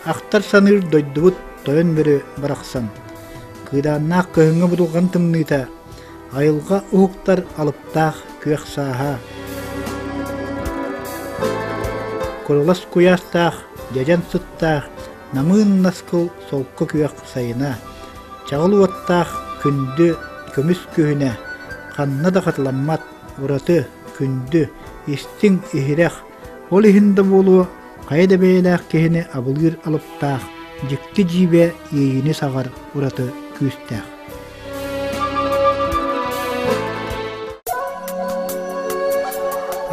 Ахтар-саныыр дойдубут Тойон Мүрү барахсан. Кыыдааннаах кыһыҥҥы будулҕан тымныыта, айылҕа уһуктар алыптаах күөх сааһа. Курулас куйаастаах, дьэдьэн сыттаах, намыын наскыл солко күөх сайына, чаҕыл уоттаах күндү көмүс күһүнэ, ханна да хатыламмат ураты, күндү, истиҥ, иһирэх, ол иһин да буолуо, хайа да бэйэлээх киһини абылыыр алыптаах, дьикти-дьиибэ иэйиини саҕар ураты күүстээх.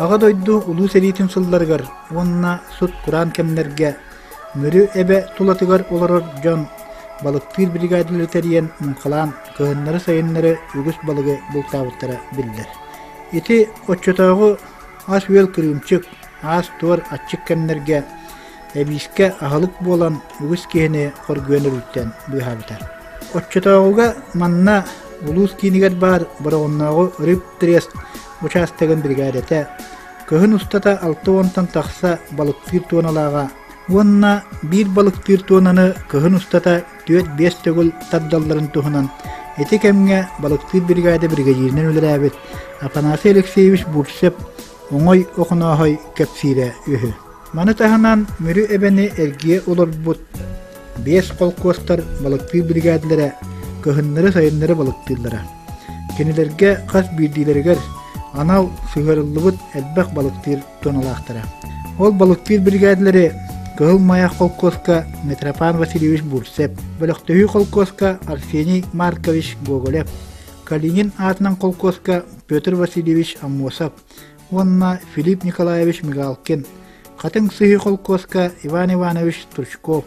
Аҕа дойду Улуу сэриитин сылларыгар уонна сут-кураан кэмнэргэ Мүрү эбэ тулатыгар олорор дьон балыктыыр бригадалары тэрийэн муҥхалаан кыһыннары-сайыннары үгүс балыгы бултаабыттара биллэр. Ити оччотооҕу ас-үөл кырыымчык, аас-туор аччык кэмнэргэ эбиискэ аһылык буолан үгүс киһини хоргуйан өлүүттэн быыһаабыта. Оччотооҕуга манна улуус киинигэр баар Бороҕоннооҕу рыбтрест учаастагын бригадата кыһын устата 60-тан тахса балыктыыр туоналааҕа уонна биир балыктыыр туонаны кыһын устата түөрт-биэс төгүл тардалларын туһунан ити кэмҥэ балыктыыр биригээдэ биригэдьииринэн үлэлээбит Афанасий Алексеевич Бурцев Оҥой Охонооһой кэпсиирэ үһү. Маны таһынан Мүрү эбэни эргийэ олорбут биэс холкуостар балыктыыр биригээдэлэрэ кыһыннары-сайыннары балыктыыллара. Кинилэргэ хас биирдиилэригэр анал сыһыарыллыбыт элбэх балыктыыр туоналаахтара. Ол балыктыыр биригээдэлэри Кыһыл Маяк холкуоска Митрофан Васильевич Бурцев, Бөлөхтөһүү холкуоска Арсений Маркович Гоголев, Калинин аатынан холкуоска Петр Васильевич Аммосов уонна Филипп Николаевич Мигалкин, Хатыҥ Сыһыы холкуоска Иван Иванович Стручков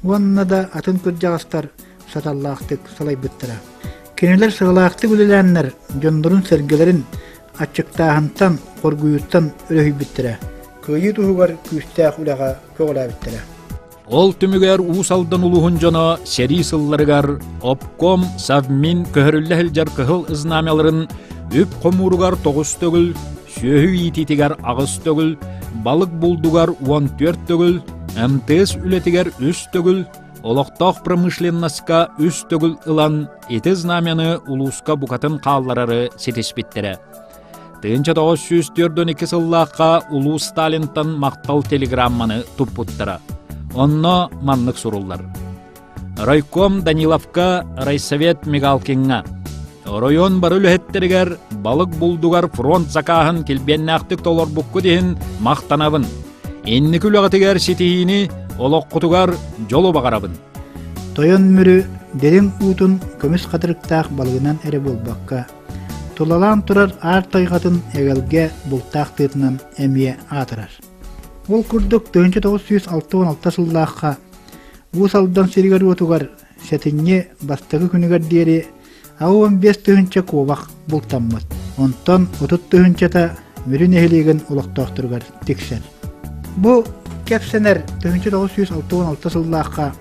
уонна да атын кырдьаҕастар саталлаахтык салайбыттара. Кинилэр сыралаахтык үлэлээннэр дьоннорун-сэргэлэрин аччыктааһынтан, хоргуйууттан өрөһүйбүттэрэ, кыайыы туһугар күүстээх үлэҕэ көҕүлээбиттэрэ. Ол түмүгэр Уус Алдан улууһун дьоно сэрии сылларыгар обком, Совмин көһөрүллэ сылдьар кыһыл знамяларын үп хомууругар тоҕус төгүл, сүөһү иитиитигэр аҕыс төгүл, балык булдугар 14 төгүл, МТС үлэтигэр үс төгүл, олохтоох промышленноска үс төгүл ылан ити знамяны улууска букатын хаалларары ситиспиттэрэ. 1942 сыллаахха улуу Сталинтан махтал телеграмманы туппуттара. Онно маннык суруллар. Райком Даниловка, райсовет Мигалкиҥҥа. Оройуон бары үлэһиттэригэр балык булдугар фронт закааһын килбиэннээхтик толорбуккут иһин махтанабын. Инники үлэҕитигэр ситиһиини, олоххутугар дьолу баҕарабын. Тойон Мүрү дириҥ уутун көмүс хатырыктаах балыгынан эрэ буолбакка, тулалаан турар аар тайҕатын эгэлгэ бултаах тыатынан эмиэ аатырар. Ол курдук 1966 сыллаахха Уус Алдан сиригэр-уотугар сэтинньи бастакы күнүгэр диэри 85 тыһыынча куобах бултаммыт. Онтон 30 тыһыынчата Мүрү нэһилиэгин олохтоохторугар тиксэр. Бу кэпсэнэр 1966 сыллаахха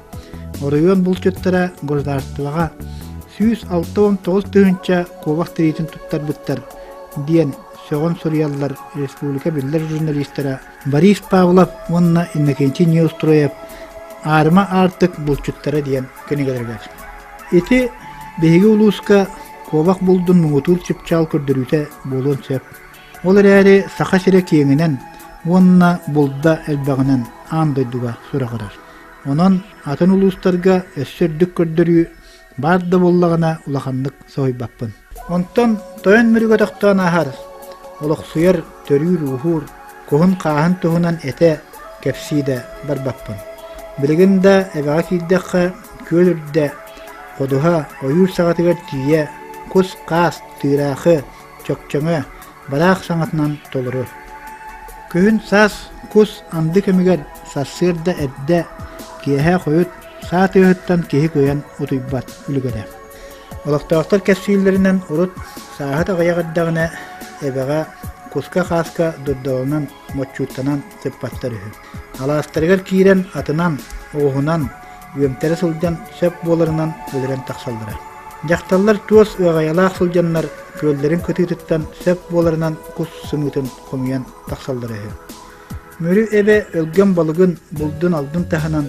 оройуон булчуттара государствоҕа 169 тыһыынча куобах тириитин туттарбыттар диэн сөҕөн суруйаллар республика биллэр журналистара Борис Павлов уонна Иннокентий Неустроев «Аарыма аартык булчуттара» диэн кинигэлэригэр. Ити биһиги улууска куобах булдун муҥутуур чыпчаал көрдөрүүтэ буолуон сөп. Ол эрээри Саха сирэ киэҥинэн уонна булда элбэҕинэн аан дойдуга сураҕырар. Онон атын улуустарга өссө үрдүк көрдөрүү баар да буоллаҕына улаханнык соһуйбаппын. Онтон тойон мүрүгэ тохтоон ааһар, олохсуйар, төрүүр-ууһуур, куһун-хааһын туһунан этэ, кэпсии да барбаппын. Билигин да эбэҕэ киирдэххэ, күөл үрдэ, ходуһа, ойуур саҕатыгар тиийэ кус-хаас, тыыраахы, чөкчөҥө, бараах саҥатынан толору. Күһүн-саас кус анды кэмигэр сарсыарда эрдэ, киэһэ хойут саа тыаһыттан киһи кыайан утуйбат үлүгэрэ. Олохтоохтор кэпсииллэринэн урут сааһыт аҕыйах эрдэҕинэ эбэҕэ куска-хааска дурдаланан, моччууттанан сыппаттар үһү. Алаастарыгар киирэн атынан, оҕуһунан үөмтэрэ сылдьан сөп буоларынан өлөрөн тахсаллара. Дьахталлар туос ыаҕайалаах сылдьаннар күөллэрин кытыытыттан сөп буоларынан кус сымыытын хомуйан тахсаллара үһү. Мүрү эбэ өлгөм балыгын булдун-алдын таһынан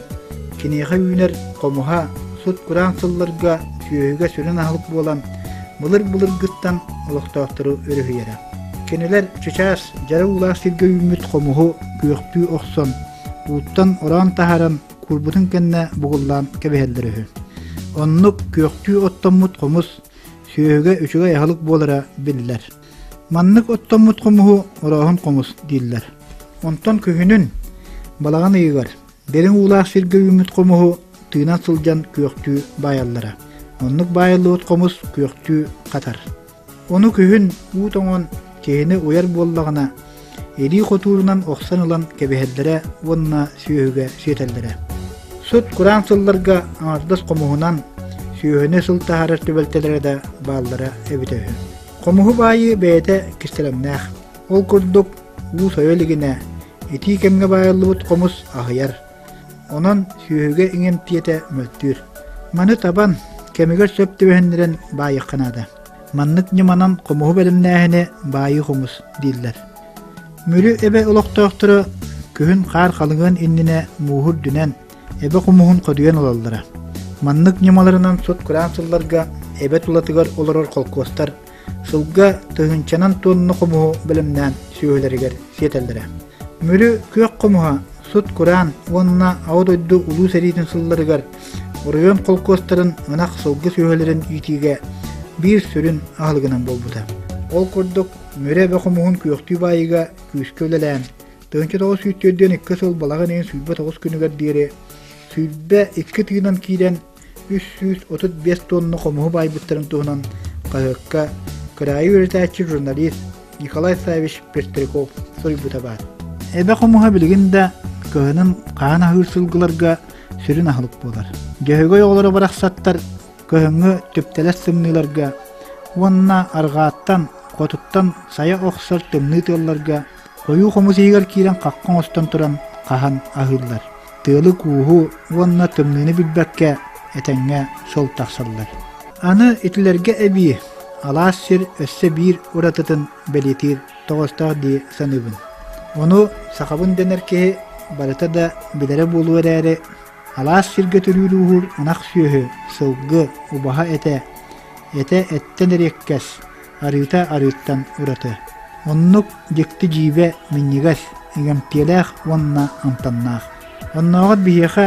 Киниэхэ үүнэр хомуһа сут-кураан сылларга сүөһүгэ сүрүн аһылык буолан, былыр-былыргыттан олохтоохтору өрүһүйэрэ. Кинилэр чычаас, дьара уулаах сиргэ үүммүт хомуһу күөхтүү охсон, ууттан ороон таһааран куурбутун кэннэ бугуллаан кэбиһэллэр үһү. Оннук күөхтүү оттоммут хомус сүөһүгэ үчүгэй аһылык буолара биллэр. Маннык оттоммут хомуһу орооһун хомус дииллэр. Онтон күһүнүн, балаҕан ыйыгар, дириҥ уулаах сиргэ үүммүт хомуһу тыынан сылдьан күөхтүү баайаллара. Оннук баайыллыбыт хомус күөхтүү хатар. Ону күһүн уу тоҥон киһини уйар буоллаҕына, илии хотуурунан охсон ылан кэбиһэллэрэ уонна сүөһүгэ сиэтэллэрэ. Сут кураан сылларга аҥардас хомуһунан сүөһүнү сыл таһаарар түбэлтэлэрэ да бааллара эбитэ үһү. Хомуһу баайыы бэйэтэ кистэлэҥнээх. Ол курдук уу сойо илигинэ итии кэмҥэ баайыллыбыт хомус аһыйар. Онон сүөһүгэ иҥэмтиэтэ мөлтүүр. Маны табан, кэмигэр сөп түбэһиннэрэн баайыахха наада. Маннык ньыманан хомуһу бэлэмнээһини баайыы хомус дииллэр. Мүрү эбэ олохтоохторо күһүн хаар халыҥыан иннинэ мууһу үрдүнэн эбэ хомуһун ходуйан ылаллара. Маннык ньымаларынан сут-кураан сылларга эбэ тулатыгар олорор холкуостар сылга тыһыынчанан туонна хомуһу бэлэмнээн сүөһүлэригэр сиэтэллэрэ. Мүрү күөх хомуһа сут-кураан уонна Аҕа дойду Улуу сэриитин сылларыгар оройуон холкуостарын ынах сылгы сүөһүлэрин иитиигэ биир сүрүн аһылыгынан буолбута. Ол курдук Мүрү эбэ хомуһун күөхтүү баайыыга күүскэ үлэлээн, 1942 сыл балаҕан ыйын 29 күнүгэр диэри 22 тыынан киирэн 335 тонна хомуһу баайбыттарын туһунан хаһыакка кыраайы үөрэтээччи журналист Николай Саввич Пестряков суруйбута баар. Эбэ хомуһа билигин да кыһынын хаһан аһыыр сылгыларга сүрүн аһылык буолар. Дьөһөгөй оҕолоро барахсаттар кыһыҥҥы түптэлэс тымныыларга уонна арҕааттан, хотуттан сайа охсор тымныы тыалларга Хойуу хомус иһигэр киирэн хахха оҥостон туран хаһан аһыыллар. Тыалы-кууһу уонна тымныыны билбэккэ этэҥҥэ сыл тахсаллар. Аны итилэргэ эбии алаас сир өссө биир уратытын бэлиэтиир тоҕостоох дии саныыбын. Ону сахабын дэнэр киһи барыта да билэрэ буолуо эрээри, алаас сиргэ төрүүр-ууһуур ынах сүөһү, сылгы, убаһа этэ, этэ эттэн эриэккэс, арыыта арыыттан ураты. Оннук дьикти-дьиибэ минньигэс, иҥэмтиэлээх уонна амтаннаах. Оннооҕор биһиэхэ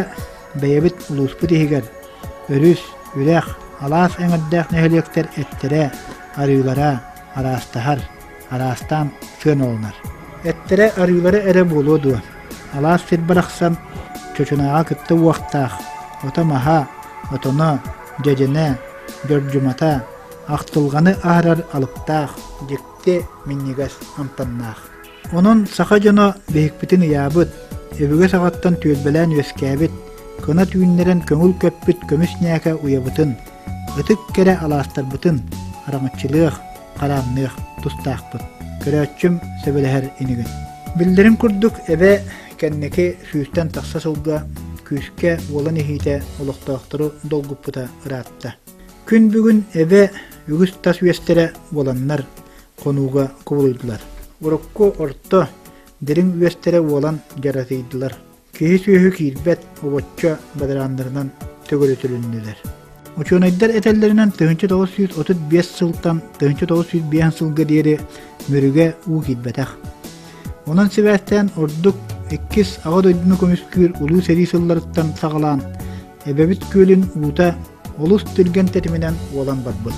бэйэбит улууспут иһигэр өрүс, үрэх, алаас эҥэрдээх нэһилиэктэр эттэрэ, арыылара араастаһар, араастаан сыаналанар. Эттэрэ арыылара эрэ буолуо дуо, алаас сир барахсан чочунааҕа кытта уохтаах, ото-маһа, отоно, дьэдьэнэ, дьордьумата, ахтылҕаны аһарар алыптаах, дьикти минньигэс амтаннаах. Онон саха дьоно биһикпитин ыйаабыт, өбүгэ саҕаттан түөлбэлээн үөскээбит, кынат үүннэрэн көҥүл көппүт көмүс ньээкэ уйабытын, ытык кэрэ алаастарбытын араҥаччылыах, хараанныах тустаахпыт. Көрөөччүм сөбүлэһэр инигин. Биллэрин курдук, эбэ кэнники сүүстэн тахса сылга күүскэ уолан иһиитэ олохтоохтору долгуппута ыраатта. Күн бүгүн эбэ үгүс тас үөстэрэ буоланнар хонууга кубулуйдулар. Урукку орто, дириҥ үөстэрэ уолан дьаратыйдылар. Киһи-сүөһү киирбэт обоччо бадарааннарынан төгүрүтүлүннүлэр. Учуонайдар этэллэринэн 1935 сылтан 1905 сылга диэри Мүрүгэ уу киирбэтэх. Онон сибээстээн ордук иккис Аҕа дойдуну көмүскүүр Улуу сэрии сылларыттан саҕалаан Эбэбит күөлүн уута олус түргэн тэтиминэн уолан барбыт.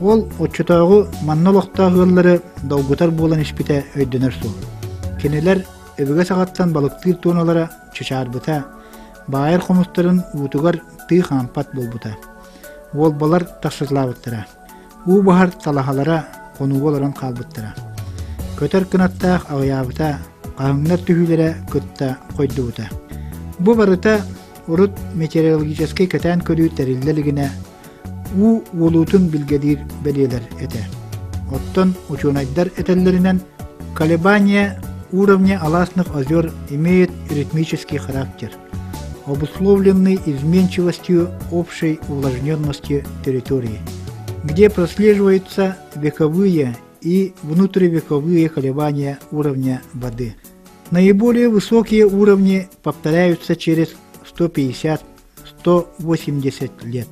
Ол оччотооҕу манна олохтоох ыаллары долгутар буолан испитэ өйдөнөр суол. Кинилэр өбүгэ саҕаттан балыктыыр туоналара чычаарбыта, баайар хомустарын уутугар тыы хаампат буолбута. Уолбалар тахсыталаабыттара. Уу баһар талаһалара хонууга олорон хаалбыттара. Көтөр кынаттаах аҕыйаабыта, хаһыҥнар түһүүлэрэ кытта хойдубута. Бу барыта Урут метеорологическай кэтээн көрүү тэриллэ илигинэ уу уолуутун билгэлиир бэлиэлэр этэ. Оттон учуонайдар этэллэринэн, колебания уровня аласных озер имеет ритмический характер, обусловленный изменчивостью общей увлажненности территории, где прослеживаются вековые и внутривековые колебания уровня воды. Наиболее высокие уровни повторяются через 150-200 180 лет.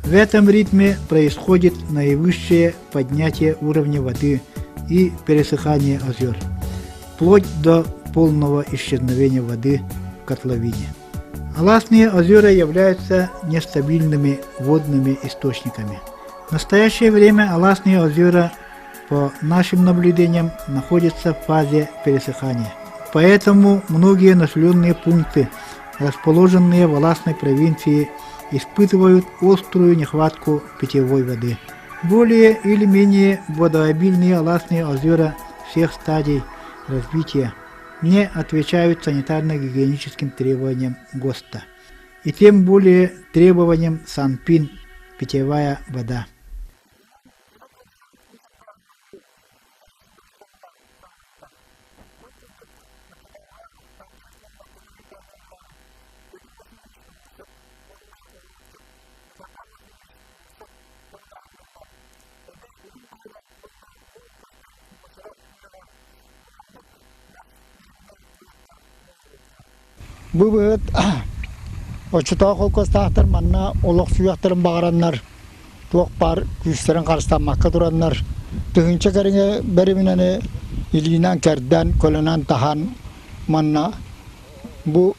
В этом ритме происходит наивысшее поднятие уровня воды и пересыхание озер, вплоть до полного исчезновения воды в котловине. Аласные озера являются нестабильными водными источниками. В настоящее время Аласные озера, по нашим наблюдениям, находятся в фазе пересыхания. Поэтому многие населенные пункты, расположенные в Аласной провинции, испытывают острую нехватку питьевой воды. Более или менее водообильные Аласные озера всех стадий развития не отвечают санитарно-гигиеническим требованиям ГОСТа и тем более требованиям Санпин питьевая вода. Бу быһыт оччотооҕу холкуостаахтар манна олохсуйуохтарын баҕараннар, туох баар күүстэрин харыстаммакка тураннар, тыһыынча кэриҥэ бэриминэни илиинэн кэрдэн, көлөнөн таһан манна бу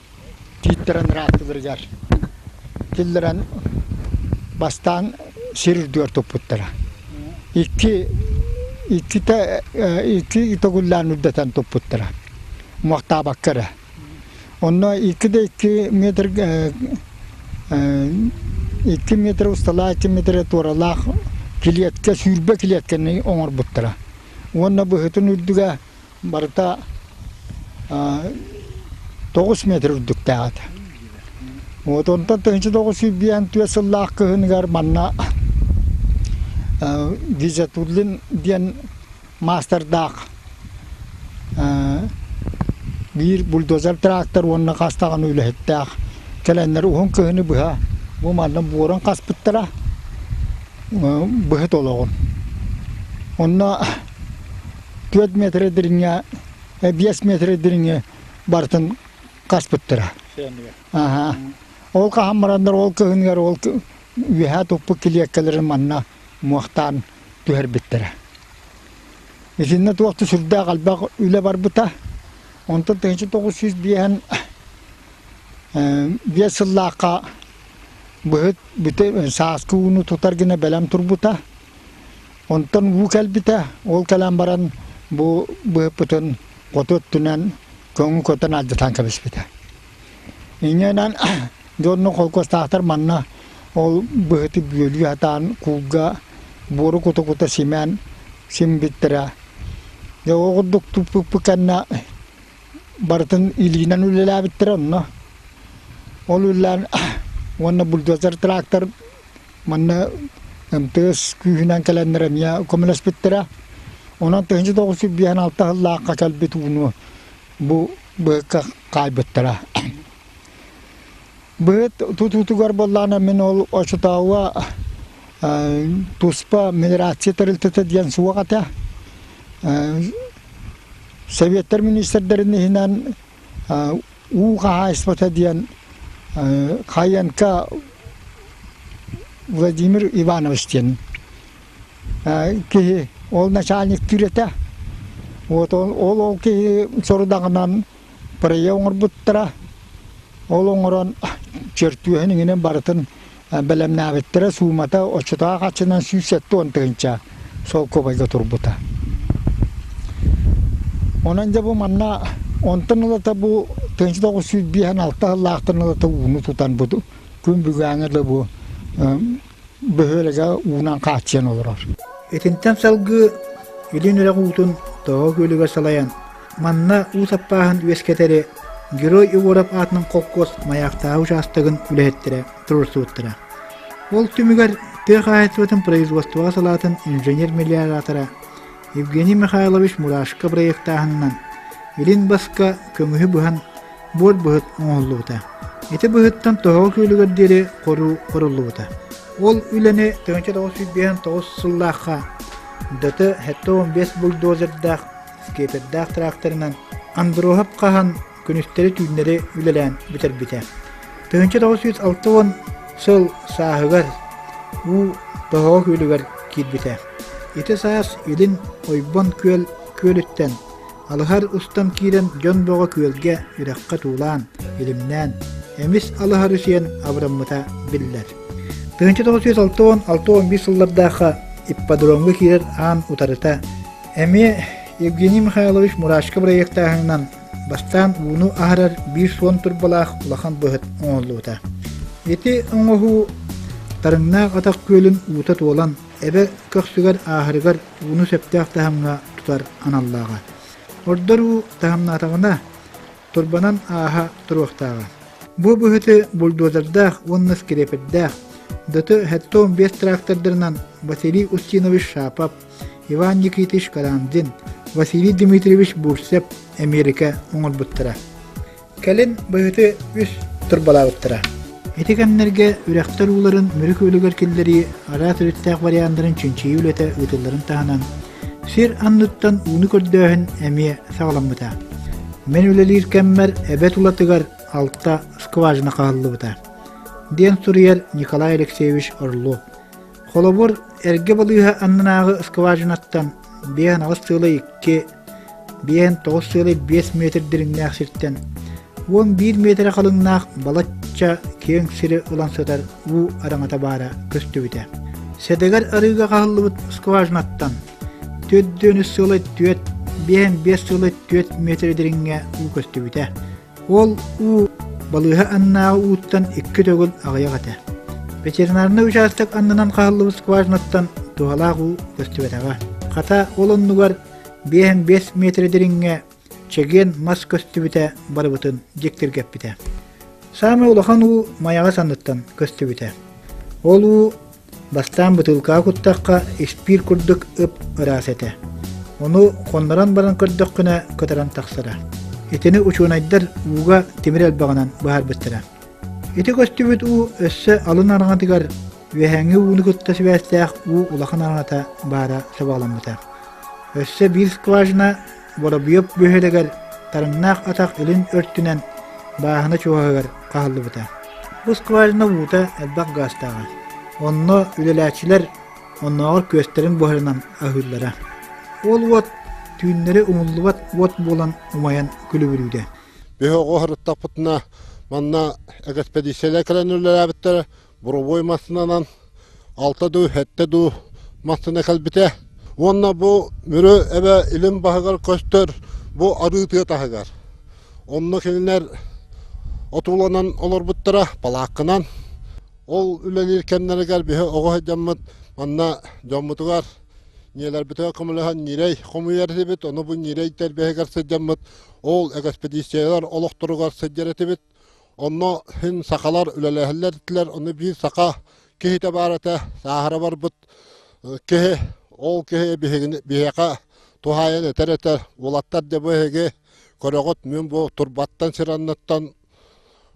тииттэрин ырааттыларыгар киллэрэн бастаан сир үрдүгэр туппуттара. Икки иккитэ икки төгүллээн үрдэтэн туппуттара. Муохтаабакка эрэ. Онно икки да икки метр икки метр усталаах, икки метр туоралаах килиэткэ, сүүрбэ килиэткэни оҥорбуттара. Уонна быһытын үрдүгэ барыта 9 метр үрдүктээх этэ. Вот онтон 1954 сыллаах кыһыныгар манна Гизатуллин диэн маастардаах биир бульдозер трактор уонна хас даҕаны үлэһиттээх кэлэннэр уһун кыһыны быһа бу манна буорун хаспыттара быһыт олоҕун. Онно 4 метр дириҥҥэ, 5 метр дириҥҥэ барытын хаспыттара. Аха. Ол хаһан бараннар ол кыһыныгар ол үөһээ туппут килиэккэлэрин манна муохтаан түһэрбиттэрэ. Итиннэ туох да сүрдээх элбэх үлэ барбыта. Онтон 1905 биэс сыллаахха быһыт бүтэ сааскы ууну тутар гына бэлэм турбута. Онтон уу кэлбитэ, ол кэлэн баран бу быһыппытын хоту өттүнэн көҥү көтөн алдьатан кэбиспитэ. Инньэнэн дьонно холкуостаахтар манна ол быһыты бүөлүү сатаан куулга буору кута-кута симээн симбиттэрэ. Дьэ ол курдук туппуппут кэннэ барытын илиинэн үлэлээбиттэрэ онно. Ол үлэлээн уонна бульдозер трактор Манна МТС күүһүнэн кэлэннэр эмиэ көмөлөспүттэрэ. Онон 1956 сыллаахха кэлбит ууну бу быһыкка хаайбыттара. Быһыт тутуутугар буоллаҕына мин ол оччотооҕуга туспа миграция тэрилтэтэ диэн суох этэ. Советтар министрдэрин иһинэн уу хаһаайыстыбата диэн Хаенко Владимир Иванович диэн киһи ол начальниктыыр этэ. Вот ол ол киһи сорудаҕынан проект оҥорбуттара. Ол оҥорон чертүөһүн иҥинэн барытын бэлэмнээбиттэрэ суумата оччотооҕу хаччынан 170 тыһыынча солкуобайга турбута. Онон дьэ бу манна онтон ылата бу 1956 сыллаахтан ылата ууну тутан бу күн бүгүҥҥэ да бу бөһүөлэгэ уунан хааччыйан олорор. Итинтэн салгыы Илин үрэх уутун Тоҕо күөлүгэр салайан, манна уу саппааһын үөскэтэри Герой Егоров аатынан холкуос Майаахтааҕы учаастагын үлэһиттэрэ туруорсубуттара. Ол түмүгэр тыа хаһаайыстыбатын производствоҕа салаатын инженер-мелиоратора Евгений Михайлович Мурашко проектааһынынан Илин Баска көмүһү быһан буор быһыт оҥоһуллубута. Ити быһыттан Тоһоҕо күөлүгэр диэри хоруу хоруллубута. Ол үлэни 1959 сыллаахха ДТ-75 бульдозердаах, скепердаах тракторынан Андроһап хаһан күнүстэри-түүннэри үлэлээн бүтэрбитэ. 1960 сыл сааһыгар уу тоһоҕо күөлүгэр киирбитэ. Ити саас Илин Ойбон күөл күөлүттэн алыһар устан киирэн дьон бөҕө күөлгэ үрэххэ туулаан, илимнээн, эмис алыһары сиэн абыраммыта биллэр. 1960-61 сыллардаахха ипподромҥа киирэр аан утарыта эмиэ Евгений Михайлович Мурашко бырайыактааһынынан бастаан ууну аһарар биир суон турбалаах улахан быһыт оҥоһуллубута. Ити оҥоһуу Тарыҥнаах атах күөлүн уута туолан, эбэ көхсүгэр ааһарыгар ууну сөптөөх таһымҥа тутар аналлааҕа. Ордор уу таһымнаатаҕына, турбанан ааһа туруохтааҕа. Бу быһыты бульдозердаах уонна скрепердээх ДТ 75 трактордарынан Василий Устинович Шапов, Иван Никитич Карамзин, Василий Дмитриевич Бурцев Эмиэрикэ оҥорбуттара. Кэлин быһыты үс турбалаабыттара. Ити кэмнэргэ үрэхтэр ууларын Мүрү күөлүгэр киллэрии араас өрүттээх варианнарын чинчийии үлэтэ ыытылларын таһынан, сир анныттан ууну көрдөөһүн эмиэ саҕаламмыта. Мин үлэлиир кэммэр эбэ тулатыгар алта скважина хаһыллыбыта, диэн суруйар Николай Алексеевич Орлов. Холобур, эргэ балыыһа аннынааҕы скважинаттан биэһэн сыала икки, биэһэн тоҕус сыала биэс метр дириҥнээх сиртэн 11 миэтэрэ халыҥнаах балачча киэҥ сири ылан сытар уу араҥата баара көстүбүтэ. Сэдэгэр арыыга хаһыллыбыт скважинаттан 4 сыала 4, 5 сыала 4 метр дириҥҥэ уу көстүбүтэ. Ол уу балыыһа аннааҕы ууттан икки төгүл аҕыйах этэ. Ветеринарнай учаастак аннынан хаһыллыбыт скважинаттан туһалаах уу көстүбэтэҕэ. Хата, ол оннугар 5 метр дириҥҥэ чэгиэн мас көстүбүтэ барыбытын дьиктиргэппитэ. Саамай улахан уу Майаҕа санныттан көстүбүтэ. Ол уу Бастаан бытыылкаҕа куттахха, испиир курдук ып-ыраас этэ. Ону хоннорон баран көрдөххүнэ, кытаран тахсара. Итини учуонайдар ууга тимир элбэҕинэн быһаарбыттара. Ити көстүбүт уу өссө алын араҥатыгар үөһээҥҥи ууну кытта сибээстээх уу улахан араҥата баара сабаҕаламмыта. Өссө биир скважина Воробьев бөһүөлэгэр Тарыҥнаах атах илин өртүнэн бааһына чугаһыгар хаһыллыбыта. Бу скважина уута элбэх гаастааҕа. Онно үлэлээччилэр оннооҕор күөстэрин буһарынан аһыыллара. Ол уот түүннэри умуллубат уот буолан умайан күлүбүрүүрэ. Биһи оҕо сырыттахпытына манна экспедициялар кэлэн үлэлээбиттэрэ буровой массыынанан алта дуу, сэттэ дуу массыына кэлбитэ. Уонна бу Мүрү эбэ илин баһыгар көстөр бу арыы тыа таһыгар. Онно кинилэр отууланан олорбуттара палаакканан. Ол үлэлиир кэмнэригэр биһи оҕо сылдьаммыт манна дьоммутугар ньиэлэрбитигэр көмөлөһөн ньирэй хомуйар этибит. Ону бу ньирэй тэрбэһигэр сылдьаммыт ол экспедициялар олохторугар сылдьар этибит. Онно син сахалар үлэлэһэллэр этилэр, ону биир саха киһитэ баар этэ, сааһыра барбыт киһи, ол киһи биһигини биһиэхэ туһаайан этэр этэ, уолаттар дьэ бу эһиги көрөҕүт, мин бу турбаттан сир анныттан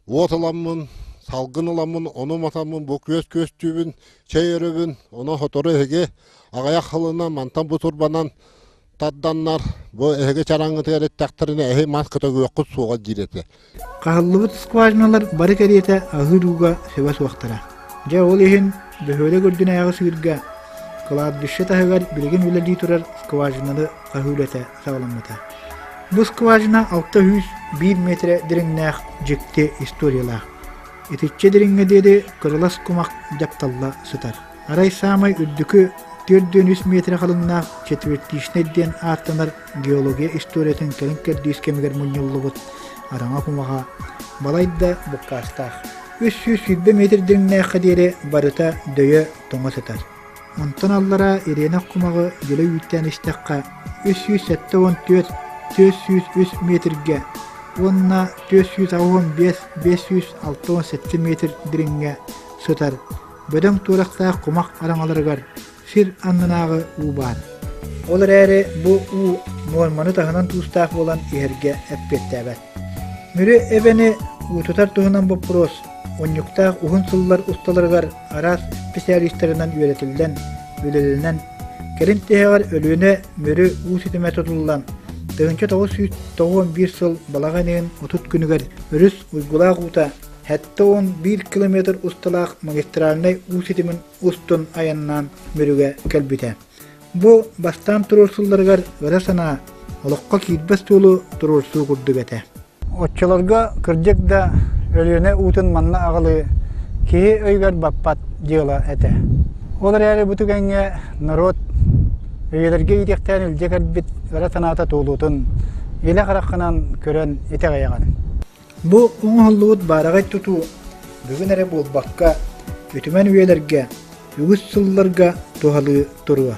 уот ыламмын, салгын ыламмын, ону матаммын, бу күөс күөстүүбүн, чэй өрөбүн, ону сотору эһиги аҕыйах сылынан мантан бу турбанан тарданнар бу эһиги чараҥҥытыгар эттэхтэринэ эһи мас көтөгүөххүт суоҕа диир этэ. Хаһыллыбыт скважиналар бары кэриэтэ аһыыр ууга сөбө суохтара. Дьэ ол иһин бөһүөлэк үрдүнээҕи сыырга кладбище таһыгар билигин үлэлии турар скважинаны хаһыы үлэтэ саҕаламмыта. Бу скважина 601 миэтэрэ дириҥнээх дьикти историялаах. Итиччэ дириҥҥэ диэри кырылас кумах дьапталла сытар. Арай саамай үрдүкү 4,3 миэтэрэ халыҥнаах четвертичнай диэн ааттанар геология историятын кэлин кэрдиис кэмигэр мунньуллубут араҥа кумаҕа балайда буккаастаах. 320 метр дириҥнээххэ диэри барыта дөйө тоҥо сытар. Онтон аллара ириэнэх кумаҕы дьөлө үүттээн истэххэ 374 403 метргэ уонна 485 567 метр дириҥҥэ сытар бөдөҥ туорахтаах кумах араҥаларыгар сир аннынааҕы уу баар. Ол эрээри бу уу нуорманы таһынан туустаах буолан иһэргэ эппиэттээбэт. Мүрү эбэни уутутар туһунан боппуруос унньуктаах уһун сыллар усталарыгар араас специалистарынан үөрэтиллэн, үлэлэнэн, кэлин тиһэҕэр Өлүөнэ Мүрү уу ситимэ тутуллан, 1991 сыл балаҕан ыйын 30 күнүгэр өрүс уйгулаах уута 71 километр усталаах магистральнай уу ситимин устун айаннаан Мүрүгэ кэлбитэ. Бу бастаан туруорсулларыгар ыра санаа олоххо киирбэт суолу туруорсуу курдук этэ. Оччолорго кырдьык да Өлүөнэ уутун манна аҕалыы киһи өйүгэр баппат дьыала этэ. Ол эрээри бу түгэҥҥэ норуот үйэлэргэ иитиэхтээн илдьэ кэлбит ыра санаата туолуутун илэ хараххынан көрөн итэҕэйэҕин. Бу оҥоһуллубут баараҕай тутуу бүгүн эрэ буолбакка, үтүмэн үйэлэргэ, үгүс сылларга туһалыы туруо.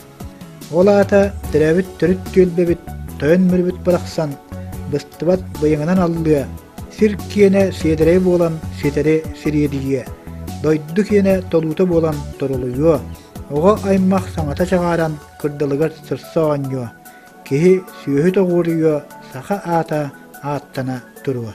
Ол аата төрөөбүт төрүт түөлбэбит тойон мүрүбүт барахсан быстыбат быйаҥынан аллыа, сир киэнэ сиэдэрэй буолан ситэри сириэдийиэ, дойду киэнэ толуута буолан торолуйуо, оҕо аймах саҥата чаҕааран кырдалыгар сырса оонньуо, киһи сүөһү тоҕуоруйуо, саха аата ааттана туруо.